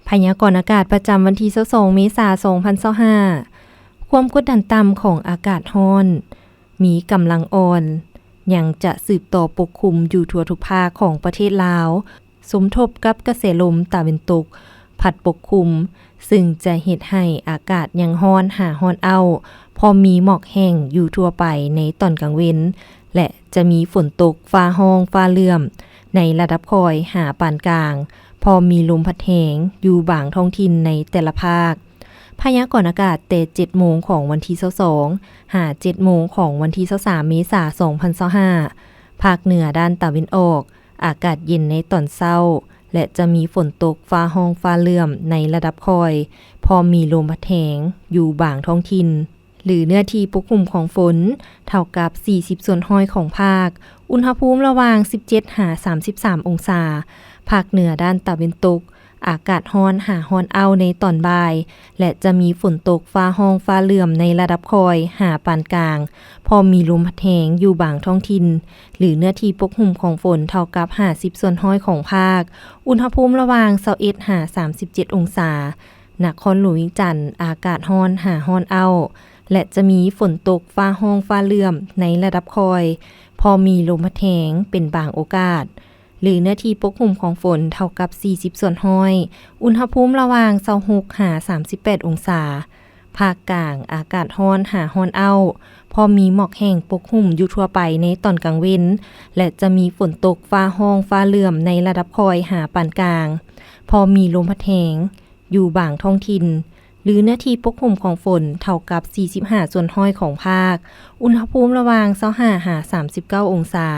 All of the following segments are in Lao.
ພະຍາກອນອາກາດປະຈຳວັນທີຊາວສອງ ເມສາ ສອງພັນຊາວຫ້າ ຄວາມກົດດັນຕ່ຳຂອງອາກາດຮ້ອນ ມີກຳລັງອ່ອນ ຍັງຈະສືບຕໍ່ປົກຄຸມຢູ່ທົ່ວທຸກພາກຂອງປະເທດລາວ, ສົມທົບກັບກະແສລົມຕາເວັນຕົກພັດປົກຄຸມ, ຊຶ່ງຈະເຮັດໃຫ້ອາກາດຍັງຮ້ອນຫາຮ້ອນອ້າວ, ພໍມີໝອກແຫ້ງຢູ່ທົ່ວໄປໃນຕອນກາງເວັນ ແລະ ຈະມີຝົນຕົກຟ້າຮ້ອງຟ້າເຫຼື້ອມໃນລະດັບຄ່ອຍຫາປານກາງ, ພໍມີລົມພັດແຮງຢູ່ບາງທ້ອງຖິ່ນໃນແຕ່ລະພາກ. ພະຍາກອນອາກາດແຕ່ເຈັດໂມງຂອງວັນທີຊາວສອງ ຫາເຈັດໂມງຂອງວັນທີຊາວສາມ ເມສາ ສອງພັນຊາວຫ້າ ພາກເໜືອດ້ານຕາເວັນອອກ ອາກາດເຢັນໃນຕອນເຊົ້າ ແລະ ຈະມີຝົນຕົກຟ້າຮ້ອງຟ້າເຫຼື້ອມໃນລະດັບຄ່ອຍ, ພໍມີລົມພັດແຮງຢູ່ບາງທ້ອງຖິ່ນ. ຫຼືເນື້ອທີ່ປົກຄຸມຂອງຝົນເທົ່າກັບສີ່ສິບສ່ວນຮ້ອຍຂອງພາກ, ອຸນຫະພູມລະຫວ່າງສິບເຈັດຫາສາມສິບສາມອົງສາ. ພາກເໜືອດ້ານຕາເວັນຕົກ ອາກາດຮ້ອນຫາຮ້ອນອ້າວໃນຕອນບ່າຍ ແລະ ຈະມີຝົນຕົກຟ້າຮ້ອງຟ້າເຫຼື້ອມໃນລະດັບຄ່ອຍຫາປານກາງ, ພໍມີລົມພັດແຮງຢູ່ບາງທ້ອງຖິ່ນ. ຫຼືເນື້ອທີ່ປົກຄຸມຂອງຝົນເທົ່າກັບຫ້າສິບສ່ວນຮ້ອຍຂອງພາກ, ອຸນຫະພູມລະຫວ່າງຊາວເອັດຫາສາມສິບເຈັດອົງສາ. ນະຄອນຫຼວງວຽງຈັນ ອາກາດຮ້ອນຫາຮ້ອນອ້າວ ແລະ ຈະມີຝົນຕົກຟ້າຮ້ອງຟ້າເຫຼື້ອມໃນລະດັບຄ່ອຍ, ພໍມີລົມພັດແຮງເປັນບາງໂອກາດ. ຫຼືເນື້ອທີ່ປົກຄຸມຂອງຝົນເທົ່າກັບສີ່ສິບສ່ວນຮ້ອຍ, ອຸນຫະພູມລະຫວ່າງຊາວຫົກຫາສາມສິບແປດອົງສາ. ພາກກາງ ອາກາດຮ້ອນຫາຮ້ອນອ້າວ, ພໍມີໝອກແຫ້ງປົກຫຸ້ມຢູ່ທົ່ວໄປໃນຕອນກາງເວັນ ແລະ ຈະມີຝົນຕົກຟ້າຮ້ອງຟ້າເຫຼື້ອມໃນລະດັບຄ່ອຍຫາປານກາງ, ພໍມີລົມພັດແຮງ ຢູ່ບາງທ້ອງຖິ່ນ ຫຼືເນື້ອທີ່ປົກຫຸ້ມຂອງຝົນເທົ່າກັບສີ່ສິບຫ້າສ່ວນຮ້ອຍຂອງພາກ, ອຸນຫະພູມລະຫວ່າງຊາວຫ້າຫາສາມສິບເກົ້າອົງສາ.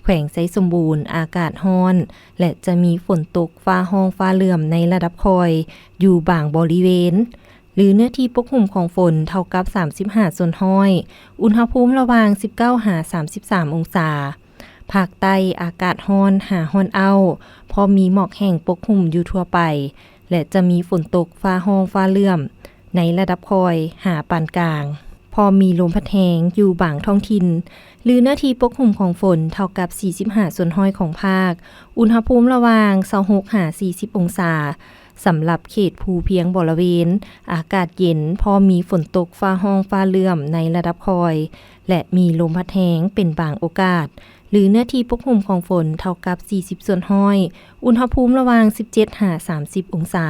ແຂວງໄຊສົມບູນ ອາກາດຮ້ອນ ແລະ ຈະມີຝົນຕົກຟ້າຮ້ອງຟ້າເຫຼື້ອມໃນລະດັບຄ່ອຍຢູ່ບາງບໍລິເວນ ຫຼືເນື້ອທີ່ປົກຫຸ້ມຂອງຝົນເທົ່າກັບສາມສິບຫ້າສ່ວນຮ້ອຍ, ອຸນຫະພູມລະຫວ່າງສິບເກົ້າຫາສາມສິບສາມອົງສາ. ພາກໃຕ້ ອາກາດຮ້ອນຫາຮ້ອນອ້າວ, ພໍມີໝອກແຫ້ງປົກຫຸ້ມຢູ່ທົ່ວໄປ ແລະ ຈະມີຝົນຕົກຟ້າຮ້ອງຟ້າເຫຼື້ອມໃນລະດັບຄ່ອຍຫາປານກາງ, ພໍມີລົມພັດແຮງຢູ່ບາງທ້ອງຖິ່ນ ຫຼືເນື້ອທີ່ປົກຫຸ້ມຂອງຝົນເທົ່າກັບສີ່ສິບຫ້າສ່ວນຮ້ອຍຂອງພາກ, ອຸນຫະພູມລະຫວ່າງຊາວຫົກຫາສີ່ສິບອົງສາ. ສຳລັບເຂດພູພຽງບໍລະເວນ ອາກາດເຢັນ, ພໍມີຝົນຕົກຟ້າຮ້ອງຟ້າເຫຼື້ອມໃນລະດັບຄ່ອຍ ແລະ ມີລົມພັດແຮງເປັນບາງໂອກາດ ຫຼືເນື້ອທີ່ປົກຫຸ້ມຂອງຝົນເທົ່າກັບສີ່ສິບສ່ວນຮ້ອຍ, ອຸນຫະພູມລະຫວ່າງສິບເຈັດຫາສາມສິບອົງສາ.